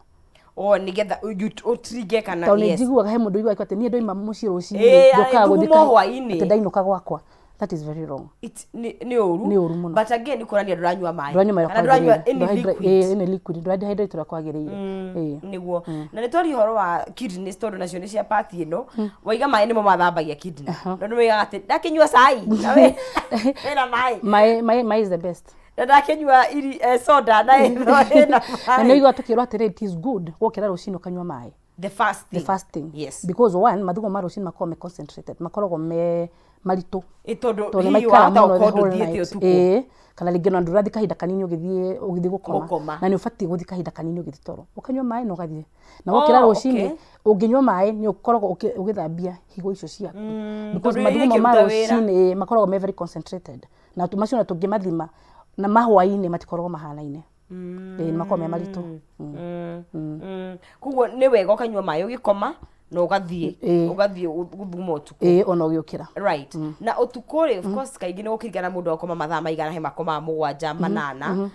O nĩgetha ũtrige kana Tondũ nĩ njiguaga he mũndũ ũiguaga atĩ niĩ ndoima mũciĩ rũcinĩ njũkaga gũthiĩ thugumo hwaĩ-inĩ. Atĩ ndainũka gwakwa. That is very wrong. Nĩ ũru. Nĩ ũru mũno. But again nĩ kuonania ndũranyua maĩ. Ndũranyua maĩ kana ndũranyua kwagĩrĩire. any liquid. Ĩĩ, any liquid, ndũra dehydrate ũrĩa kwagĩrĩire. Ĩĩ. Nĩguo na nĩ twaria ũhoro wa kidneys, tondũ nacio nĩ cia part ĩno waiga maĩ nĩmo mathambagia kidney, no nĩ waigaga atĩ ndakĩnyua cai na wĩna maĩ. Maĩ is the best. Na ndakĩnyua soda na ĩno ĩna Na nĩ maĩ. ũiguaga tũkĩrwo atĩrĩ, it is good wokĩra rũcinĩ ũkanyua maĩ. The first thing. The first thing. Because one, mathugumo ma rũcinĩ makoragwo me concentrated, makoragwo me maritũ. Ĩ, tondũ tondũ nĩ hihi maikara wahota mũno the gũkorwo whole ndũthiĩte night. ũtukũ. Ĩĩ, kana rĩngĩ ona ndũrathiĩ kahinda kanini ũgĩthiĩ gũkoma. Gũkoma. Na nĩ ũbatiĩ gũthiĩ kahinda kanini ũgĩthiĩ toro, ũkanyua maĩ na ũgathiĩ na wokĩra rũcinĩ. Ũngĩnyua maĩ nĩ ũkoragwo ũgĩthambia higo icio ciaku, because Tondũ mathugumo ma irĩkĩruta wĩra. rũcinĩ, ĩĩ, makoragwo me very concentrated, na macio ona tũngĩmathima na mahwainĩ matikoragwo mahanaine. Ĩĩ, nĩ makoragwo me maritũ. Koguo nĩ wega ũkanyua maĩ ũgĩkoma na ũgathiĩ ũgathiĩ gũthuma ũtukũ. Ĩĩ, ona ũgĩũkĩra. Right, na ũtukũ rĩ, of course kaingĩ nĩ gũkĩringana mũndũ akoma mathaa maigana, he makomaga 7, 8.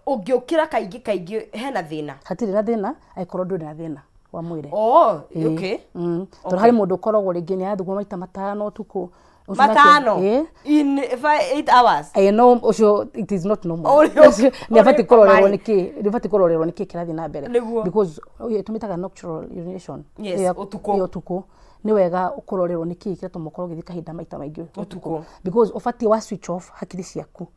Ũngĩũkĩra kaingĩ kaingĩ, hena thĩna? Hatirĩ na thĩna angĩkorwo ndũrĩ na thĩna wa mwĩrĩ. Oh, okay. Tondũ harĩ mũndũ ũkoragwo rĩngĩ nĩ arathuguma maita 5 ũtukũ. Ũcio 5? Ĩĩ. In 8 hours? Ĩĩ, no ũcio it is not normal. Ũrĩ- Ũcio nĩ abatiĩ kũrorerwo ũrĩ- nĩkĩ, nĩ abatiĩ kũrorerwo nĩkĩ kĩrathiĩ na mbere. Because tũmĩtaga nocturnal urination. Yes, ũtukũ. Ĩyo ũtukũ nĩ wega kũrorerwo nĩkĩ kĩratũma ũkorwo ũgĩthiĩ kahinda maita maingĩ ũtukũ. Because ũbatiĩ wa switch off hakiri ciaku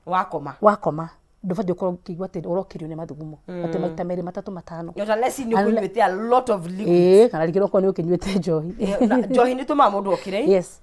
wakoma. Wakoma. Ndũbatiĩ ũkorwo ũkĩigua atĩ ũrokĩrio nĩ mathugumo atĩ maita merĩ, matatũ, matano. Not unless nĩ ũkũnyuĩte a lot of liquids. Ĩĩ, kana rĩngĩ okorwo nĩ ũkĩnyuĩte njohi. Na njohi nĩ tũmaga mũndũ okĩre. Yes.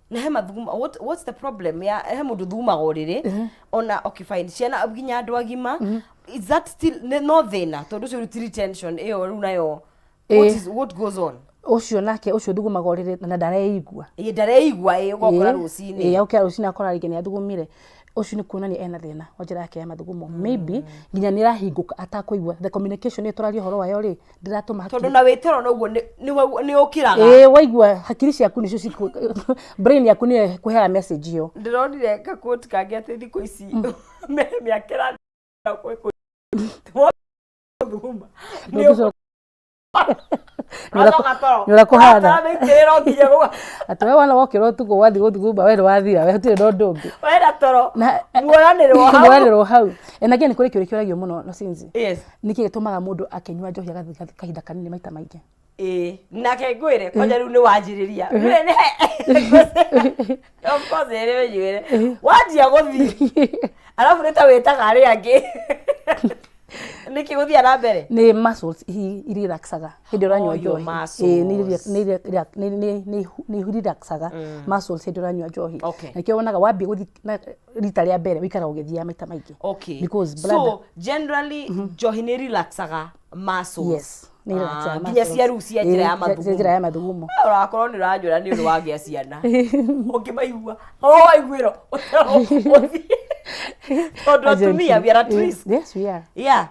Na he mathugumo, what's the problem ya he mũndũ thugumaga ũrĩrĩ ona? Okay, fine, ciana nginya andũ agima, is that still no thĩna tondũ ũcio rĩu ti retention ĩyo rĩu nayo, what is what goes on? Ũcio nake ũcio thugumaga ũrĩrĩ na ndareigua. Ĩ, ndareigua, ĩ, ũgokora rũcinĩ. Ĩ, okĩra rũcinĩ akora rĩngĩ nĩ athugumire. Ũcio nĩ kuonania ena thĩna wa njĩra yake ya mathugumo, maybe nginya nĩ ĩrahingũka atakũigua. The communication ĩyo tũraria ũhoro wayo rĩ, ndĩratũma tondũ na wĩtoro noguo nĩ ũkĩraga. Ĩ, waigua hakiri ciaku nĩcio brain yaku nĩyo ĩkũheaga message ĩyo. Ndĩronire gakoti kangĩ atĩ thikũ ici mĩaka ĩra thuguma. Ndũngĩcoka- Ũracoka toro. Nĩ ũrĩa kũhana. Ũramĩitĩrĩra ũkinye atĩ we wana wokĩra ũtukũ wathiĩ gũthuguma, we nĩ wathira, we hatirĩ na ũndũ ũngĩ. Wena toro. Muoyanĩrwo hau. Muoyanĩrwo hau. And again, kũrĩ kĩũria kĩũragio mũno no sinzi. Yes. Nĩkĩ gĩtũmaga mũndũ akĩnyua njohi agathiĩ kahinda kanini maita maingĩ? Ĩĩ, nake ngwĩre kwanja rĩu nĩ wanjĩrĩria. Of course ĩrĩ wĩnyuĩre wanjia gũthiĩ, arabu nĩ ta wĩtaga arĩa angĩ nĩkĩ gũthiĩ na mbere. Nĩ muscles irelaxaga hĩndĩ ĩrĩa ũranyua Oh, your njohi. muscles. Ĩĩ, nĩ relaxaga muscles hĩndĩ ĩrĩa ũranyua njohi. Nĩkĩo wonaga wambia gũthiĩ na rita rĩa mbere ũikaraga ũgĩthiaga maita maingĩ. Because blood So generally njohi nĩ relaxaga muscles. Yes, nĩ relaxaga Ah, nginya muscles. cia rĩu cia njĩra ya Ĩĩ, cia mathugumo. njĩra ya mathugumo. Ũrakorwo nĩ ũranjũra nĩ ũndũ wagĩa ciana ũngĩmaigua o waiguĩro ũthiĩ tondũ atumia we are at risk. Yes, we are. Yeah,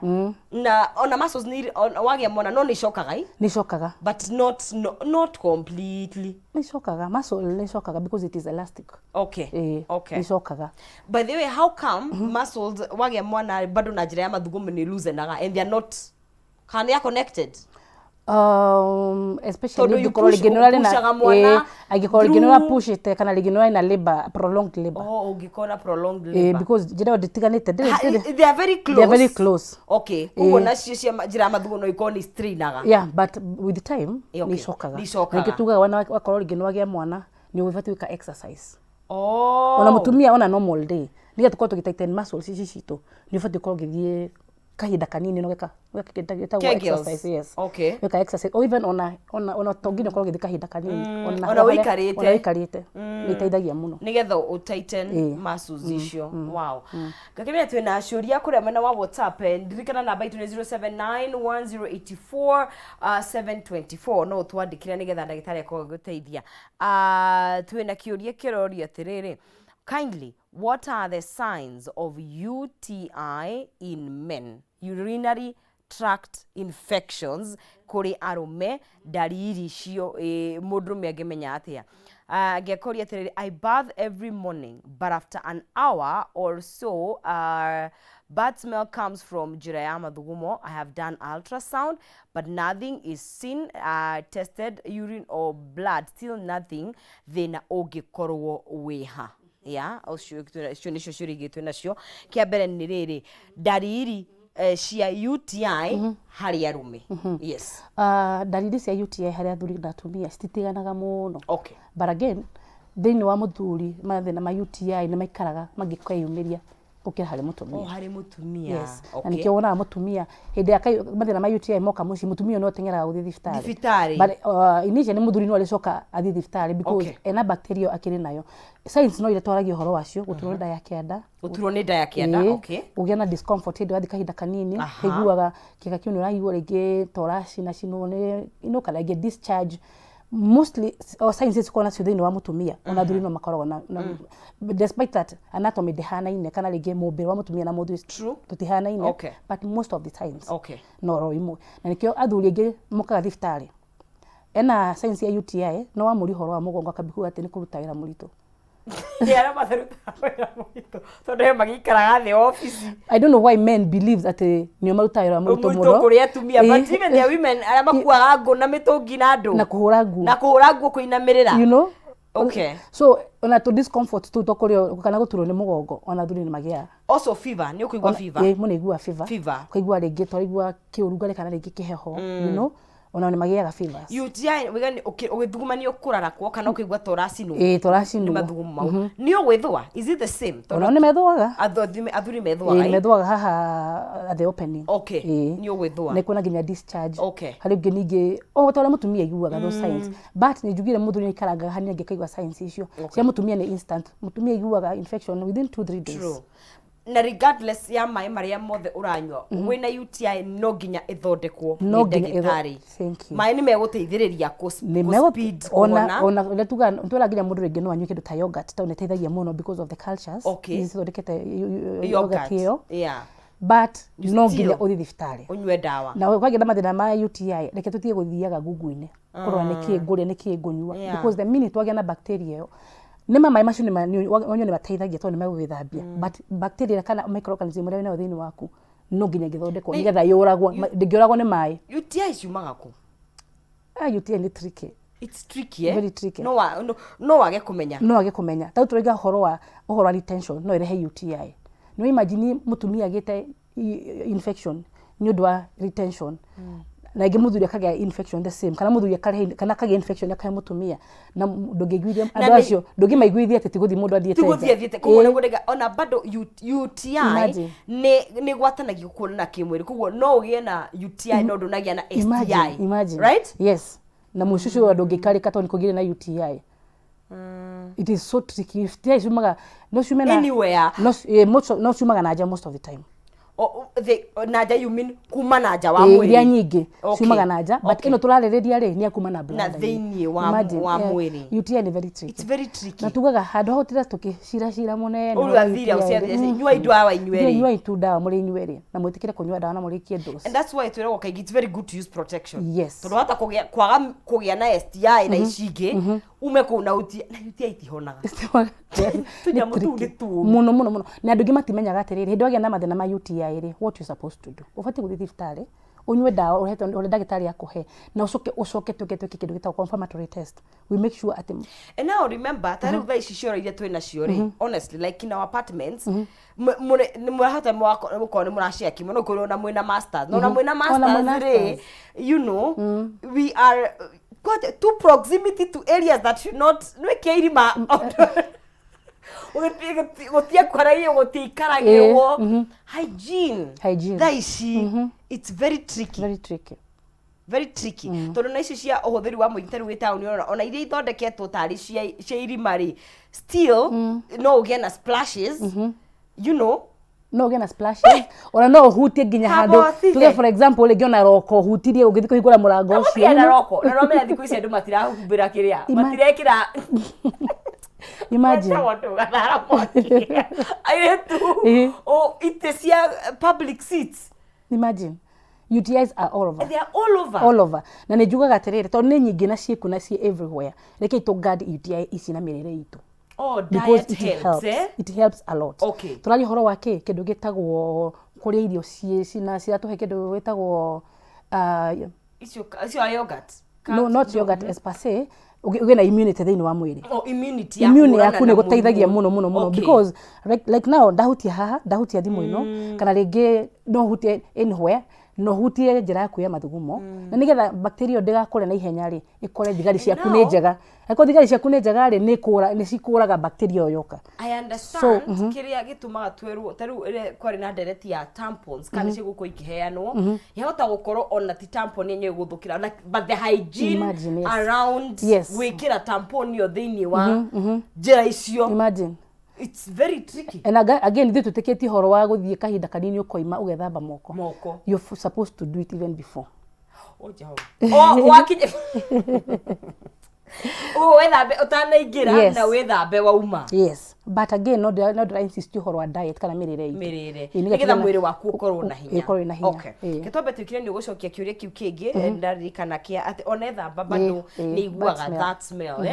na ona muscles nĩ wagĩa mwana no nĩ icokaga i Nĩ icokaga. But not, no, not completely. Nĩ icokaga, muscle nĩ icokaga because it is elastic. Ĩĩ. Nĩ icokaga. By the way, how come muscles wagĩa mwana bado na njĩra ya mathugumo nĩ loosenaga and they are not, kana they are connected? Especially Tondũ you angĩkorwo rĩngĩ nĩ ũrarĩ na pushaga mwana ĩĩ, angĩkorwo rĩngĩ nĩ ũrapushĩte kana rĩngĩ nĩ ũrarĩ na labor, prolonged labor. Oh, ũngĩkorwo na prolonged Ĩĩ, labor. because njĩra ĩyo ndĩtiganĩte They are very close. They are very close. Okay, koguo nacio cia njĩra ya mathugumo no ikorwo nĩ strainaga. Yeah, but with time nĩ icokaga. Nĩ icokaga. Na nĩkĩo tugaga wana wakorwo rĩngĩ nĩ wagĩa mwana nĩ ũbatiĩ gwĩka exercise. Ona mũtumia ona normal day, nĩgetha tũkorwo tũgĩ tighten muscles ici citũ, nĩ ũbatiĩ ũkorwo ũgĩthiĩ kahinda kanini no geka kĩndũ gĩtagwo Kegels. exercise, yes. Weka exercise or even ona to nginya ũkorwo ũgĩthiĩ kahinda kanini, ona Ona ũikarĩte. Ona ũikarĩte nĩ iteithagia mũno. Nigetha ũ tighten muscles icio. Wow, ngakĩmenya twĩna ciũria kũrĩa mwena wa WhatsApp. Ndirikana namba itũ nĩ 079 1084 724, no ũtwandĩkĩre nĩgetha ndagĩtarĩ akorwo agĩgũteithia. Twĩna kĩũria kĩroria atĩrĩrĩ, "Kindly, what are the signs of UTI in men?" Urinary tract infections kũrĩ arũme, ndariri icio mũndũrũme angĩmenya atĩa? Angĩakoria atĩrĩrĩ, "I bath every morning, but after an hour or so bad smell comes from njĩra ya mathugumo. I have done ultrasound but nothing is seen, tested urine or blood, still nothing. Thĩna ũngĩkorwo wĩha?" Ya ũcio icio nĩcio ciũria ingĩ twĩ nacio. Kĩa mbere nĩ rĩrĩ, ndariri cia UTI harĩ arũme? Yes. Ndariri cia UTI harĩ athuri na atumia cititiganaga mũno. But again, thĩinĩ wa mũthuri mathĩna ma UTI nĩ maikaraga mangĩkeyumĩria gũkĩra harĩ mũtumia. O harĩ mũtumia. Yes. Na nĩkĩo wonaga mũtumia hĩndĩ ĩrĩa mathĩna ma UTI moka mũciĩ, mũtumia ũyũ no ateng'eraga gũthiĩ thibitarĩ. Thibitarĩ. But initially mũthuri no arĩcoka athiĩ thibitarĩ because ena bacteria ĩyo akĩrĩ nayo. Signs no iria twaragia ũhoro wacio, gũturwo nĩ nda ya kĩanda. Gũturwo nĩ nda ya kĩanda. Kũgĩa na discomfort hĩndĩ wathiĩ kahinda kanini, ũiguaga kĩga kĩu nĩ ũraigua rĩngĩ ta ũracinacinwo nĩ kana rĩngĩ discharge. Mostly o signs ici cikoragwo nacio thĩinĩ wa mũtumia, ona athuri no makoragwo na despite that anatomy ndĩhanaine kana rĩngĩ mũmbĩre wa mũtumia na mũthuri tũtihanaine, but most of the times no ro imwe. Na nĩkĩo athuri aingĩ mokaga thibitarĩ ena signs ya UTI, no wamũria ũhoro wa mũgongo akambia kuga atĩ nĩ kũruta wĩra mũritũ. Nĩ arĩa matarutaga wĩra mũritũ tondũ he magĩikaraga thĩ obici. I don't know why men believe atĩ nĩo marutaga wĩra mũritũ mũritũ mũno kũrĩ atumia, but even the women arĩa makuaga ngũ na mĩtũngi na andũ na kũhũra nguo. Na kũhũra nguo, kũinamĩrĩra. You know? So ona tũ discomfort tũu twa kana gũturwo nĩ mũgongo, ona athuri nĩ magĩaga. Also fever, nĩ ũkũigua fever. Ĩĩ, mũndũ aiguaga fever. Fever. Ũkaigua rĩngĩ twaigua kĩũrugarĩ kana rĩngĩ kĩheho. Onao nĩ magĩaga fevers. UTI wĩga nĩ ũgĩthuguma nĩ ũkũrarakwo kana ũkĩigua ta ũracinwo. Ĩĩ, ta ũracinwo. Nĩ mathugumo mau. Nĩ ũgwĩthũa? Is it the same? Onao nĩ methũaga. Athuri methũaga. Ĩĩ, methũaga haha at the opening. Okay. Nĩ ũgwĩthũa. Nĩ kuona nginya discharge. Okay. Harĩ ũngĩ ningĩ o ta ũrĩa mũtumia aiguaga those signs. But nĩ njugire mũthuri nĩ aikarangaga hanini angĩkaigua signs icio. Cia mũtumia nĩ instant. Mũtumia aiguaga infection within 2 3 days. True. Na regardless ya maĩ marĩa mothe ũranyua, wĩna UTI no nginya ĩthondekwo No nĩ nginya ndagĩtarĩ. Thank you. Maĩ nĩ megũteithĩrĩria nĩ kũ speed ona kũhona. Ona ũrĩa tugaga twĩra nginya mũndũ rĩngĩ no anyue kĩndũ ta yogurt tondũ nĩ ĩteithagia mũno because of the cultures ici cithondekete yogurt ĩyo, but You no still nginya ũthiĩ thibitarĩ ũnyue ndawa. Na kwagĩa na mathĩna ma UTI, reke tũtige gũthiaga google-inĩ kũrora nĩkĩ ngũrĩa, nĩkĩ ngũnyua, because the minute wagĩa na bacteria ĩyo, nĩma maĩ macio wanyua nĩ mateithagia tondũ nĩ megũgĩthambia, but bacteria kana microorganism ĩrĩa wĩnayo thĩinĩ waku no nginya ĩngĩthondekwo nĩgetha yũragwo. Ndĩngĩũragwo nĩ maĩ. UTI ciumaga kũ? Ah, UTI nĩ tricky. It's tricky, eh? Very tricky. No wage kũmenya. No age kũmenya. Ta rĩu tũrauga ũhoro wa retention no ĩrehe UTI. No imagine mũtumia agĩte infection nĩ ũndũ wa retention, na ingĩ mũthuri akagĩa infection the same, kana mũthuri akarehe kana akagĩa infection akahe mũtumia, na ndũngĩiguithia Na andũ acio, ndũngĩmaiguithia atĩ ti gũthiĩ mũndũ athiĩte ti gũthiĩ nja. athiĩte koguo Ĩĩ. nĩguo ndaiga ona bado UTI Imagine. nĩ gwatanagio kuonana kĩmwĩrĩ, koguo no ũgĩe na UTI no ndũnagĩa na Imagine, STI. imagine. Right. Yes, na mũico ũcio ndũngĩikarĩka tondũ nĩ kũgĩre na UTI. It is so tricky. UTI ciumaga, no ciume na Anywhere. No no ciumaga na nja most of the time. Na nja, you mean kuma na nja wa Ĩĩ, iria mwĩrĩ? nyingĩ ciumaga na nja, but ĩno tũrarĩrĩria rĩ nĩ ya kuma na bladder. Thĩiniĩ Imagine, wa yeah. mwĩrĩ. UTI nĩ very tricky. It's very tricky. Na tugaga handũ ha gũtinda tũkĩcira cira mũnene Ũrĩa ũhoro wa athire UTI rĩ, ũciathire, nyuai ndawa inyuerĩ. Thiĩ nyuai tu ndawa mũrĩ inyuerĩ na mwĩtĩkĩre kũnyua ndawa na mũrĩkie dose. And that's why twĩragwo kaingĩ it's very good to use protection. Yes. Tondũ hata kũgĩa kwaga kũgĩa na STI na ici ingĩ ume kũu na UTI, na UTI itihonaga. Tũnyamũ tũu nĩ tũũru. Mũno mũno mũno, na andũ aingĩ matimenyaga atĩrĩrĩ, hĩndĩ wagĩa na mathĩna ma UTI rĩ, what you supposed to do, ũbatiĩ gũthiĩ thibitarĩ ũnyue ndawa ũhetwo ũrĩa ndagĩtarĩ akũhe, na ũcoke twĩke kĩndũ gĩtagwo confirmatory test. We make sure atĩ And now remember, ta rĩu thaa ici cioro iria twĩ nacio rĩ, honestly, like in our apartments, nĩ mũrahota gũkorwo nĩ mũrashare kimono kũrĩ ona mwĩna masters na ona mwĩna Ona masters mwĩna rĩ, masters. We are quite too proximity to areas that should not nwĩke irima gũtiekwaragio, gũtiikaragĩrwo, hygiene. Hygiene. Thaa ici it's very tricky. Very tricky. Very tricky, tondũ na ici cia ũhũthĩri wa mũingĩ, tarĩu wĩ taũni, ona iria ithondeketwo tarĩ cia irima rĩ, still no ũgĩe na splashes. No ũgĩe na splashes, ona no ũhutie nginya handũ Habotire. tuge for example rĩngĩ ona roko ũhutirie ũgĩthiĩ kũhingũra mũrango ũcio. Ũcio na roko na romenya thikũ ici andũ matirahumbĩra kĩrĩa matirekĩra. Imagine. Wetagwo ndũ gathara mwaki airĩtu itĩ cia public seats. Imagine, UTIs are all over. They are all over. All over. Na nĩ njugaga atĩrĩrĩ, tondũ nĩ nyingĩ na ciĩku na ciĩ everywhere, reke tũ guard UTI ici na mĩrĩre itũ. Oh, Because diet it helps, helps, eh? It helps a lot. Tũraria ũhoro wa kĩ kĩndũ gĩtagwo kũrĩa irio ciĩ cina ciratũhe kĩndũ gĩtagwo Icio yogurt? No, not yogurt as per se. Ũgĩe na immunity thĩinĩ wa mwĩrĩ. Oh, immunity ya Immune kũhũrana yaku na nĩ gũteithagia mũrimũ. mũno mũno mũno, because like now ndahutia haha, ndahutia thimũ ĩno, kana rĩngĩ no hutie anywhere, no hutie njĩra yaku ya mathugumo, na nĩgetha bacteria ĩyo ndĩgakũre na ihenya rĩ, ĩkore thigari ciaku nĩ Now- njega. Angĩkorwo thigari ciaku nĩ njega rĩ, nĩ kũra nĩ cikũraga bacteria ĩyo yoka. I understand. Kĩrĩa gĩtũmaga twerwo ta rĩu ĩrĩa kwarĩ na ndereti ya tampons kana cigũkorwo ikĩheanwo, yahota gũkorwo ona ti tampon yenyewe gũthũkĩra but the hygiene Imagine, yes. around gwĩkĩra tampon ĩyo thĩinĩ wa njĩra icio. Imagine. It's very tricky. And again ithuĩ tũtĩkĩtie ũhoro wa gũthiĩ kahinda kanini ũkoima ũgethamba moko. Moko. You're supposed to do it even before. Oh, Jehova. Oh, wakinya ũguo wethambe ũtanaingĩra na wĩthambe wauma. Yes, but again no ndĩra insist ũhoro wa diet kana mĩrĩre itũ. Mĩrĩre. Ĩĩ, nĩgetha nĩgetha tũgĩe na- mwĩrĩ waku ũkorwo na hinya. Ũkorwo wĩna hinya. Okay. Ke twambe twĩkire nĩ ũgũcokia kĩũria kĩu kĩngĩ, ndaririkana kĩa atĩ ona ethamba bado nĩ iguaga that smell. That smell,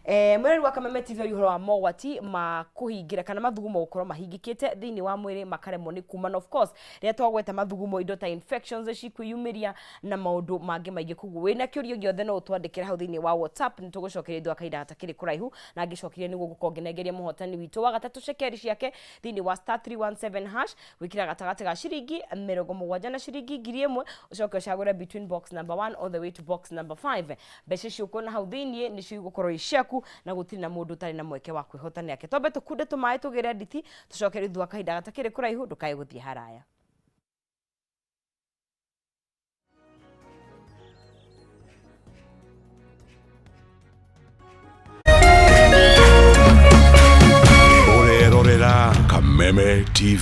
eh. Mwĩrori wa Kameme TV, ũhoro wa mogwati ma kũhingĩra kana mathugumo gũkorwo mahingĩkĩte thĩinĩ wa mwĩrĩ makaremwo nĩ kuma, na of course rĩrĩa twagweta mathugumo, indo ta infections cikwĩyumĩria na maũndũ mangĩ maingĩ. Koguo wĩna kĩũria gĩothe no ũtwandĩkĩre hau thĩinĩ wa WhatsApp, nĩ tũgũcokeria ithuĩ kahinda gatakĩrĩ kũraihu, na ngĩcokeria nĩguo ngũkorwo ngĩnengeria mũhotani. Mũhotani witũ wa gatatũ cekeri ciake thĩinĩ wa star 317 hash, gwĩkĩra gatagatĩ ga ciringi 70 na ciringi 1000, ũcoke ũcagũre between box number 1 all the way to box number 5. Mbeca icio ũkuona hau thĩinĩ nĩcio igũkorwo i ciaku, na gũtirĩ na mũndũ ũtarĩ na mweke wa kwĩhota nĩake. Twambe tũkunde tũmaĩ tũgĩre nditi, tũcoke rĩu thutha wa kahinda gatakĩrĩ kũraihu. Ndũkae gũthiĩ haraya. Ũrerorera Kameme TV.